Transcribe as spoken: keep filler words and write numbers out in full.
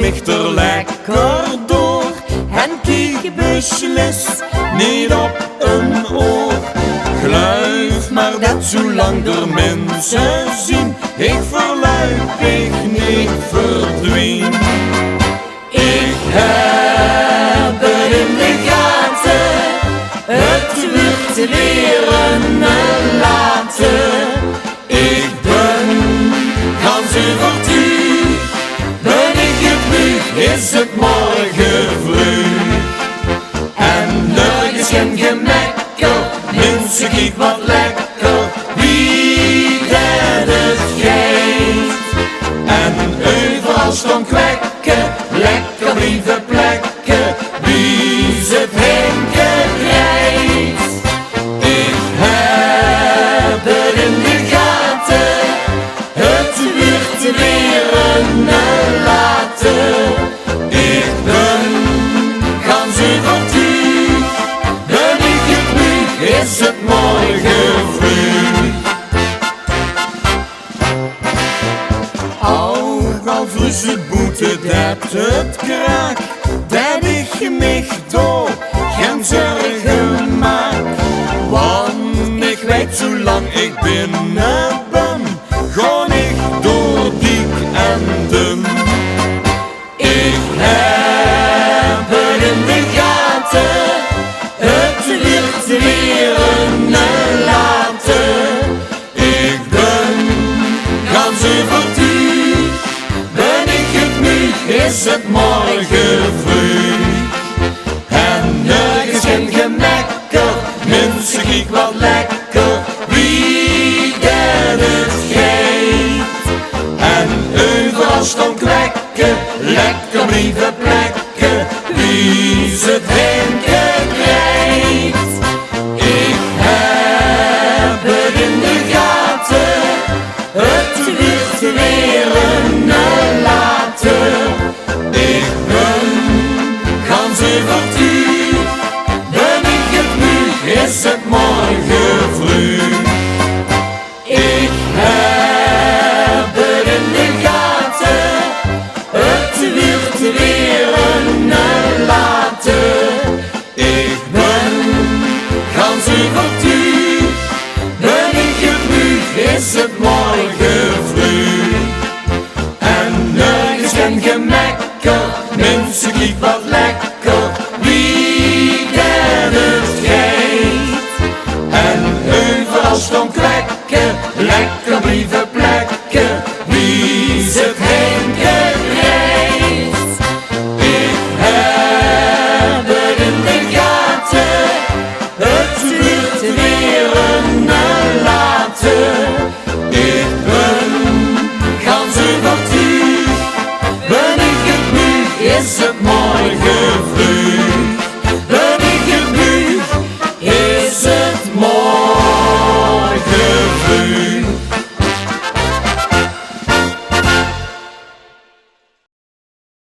Pik d'r lekker door en kiek beslis neet op 'n oor. Gluif mer det zoelang d'r minse zien, ich veurluipig neet verdwien. Ich höb 't in de gate, 't wuuert weer 'ne late. Ich bön gans euvertuug, bön ich 't nuug, is 't morge vreug. En nörges kin gein